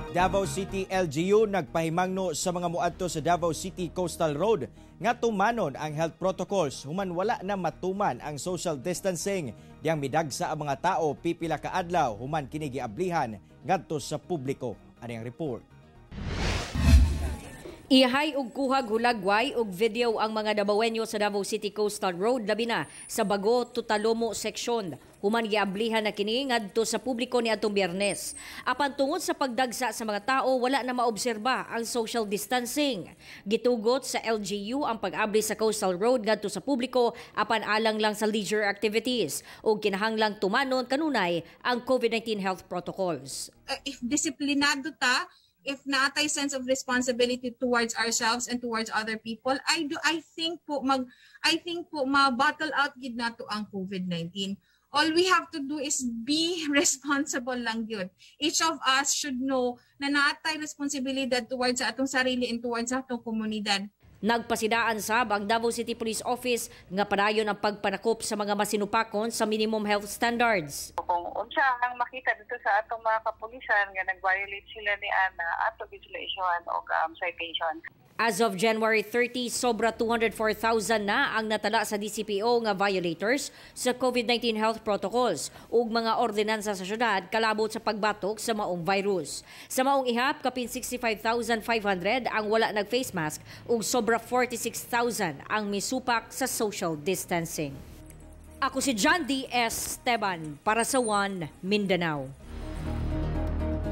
Davao City LGU nagpahimangno sa mga muadto sa Davao City Coastal Road nga tumanon ang health protocols human wala na matuman ang social distancing diyang midagsa ang mga tao pipila ka adlaw human kini giablihan ngadto sa publiko. Ani ang report. Ihay og kuhag hulagway og video ang mga Dabawenyo sa Davao City Coastal Road, labi na sa Bago to Talomo seksyon, human giablihan na kini ngadto sa publiko niadtong Biyernes. Apan tungod sa pagdagsa sa mga tao, wala na maobserba ang social distancing. Gitugot sa LGU ang pag-abli sa Coastal Road ngadto sa publiko apan alang lang sa leisure activities ug kinahanglang tumanon kanunay ang COVID-19 health protocols. If disiplinado ta, if naatay sense of responsibility towards ourselves and towards other people, I think po ma-battle out gid nato ang COVID-19. All we have to do is be responsible lang gyud. Each of us should know na naatay responsibilidad towards sa atong sarili and towards sa atong komunidad. Nagpasidaan sab ang Davao City Police Office nga padayon ang pagpanakop sa mga masinupakon sa minimum health standards. Kung unsa ang makita dito sa atong mga kapulisan nga nag-violate sila ni ana, ato gid sila isyuhan og citation. As of January 30, sobra 204,000 na ang natala sa DCPO nga violators sa COVID-19 health protocols ug mga ordinansa sa syudad kalabot sa pagbatok sa maong virus. Sa maong ihap, kapin 65,500 ang wala nag-face mask ug sobra 46,000 ang misupak sa social distancing. Ako si John D. S. Esteban para sa One Mindanao.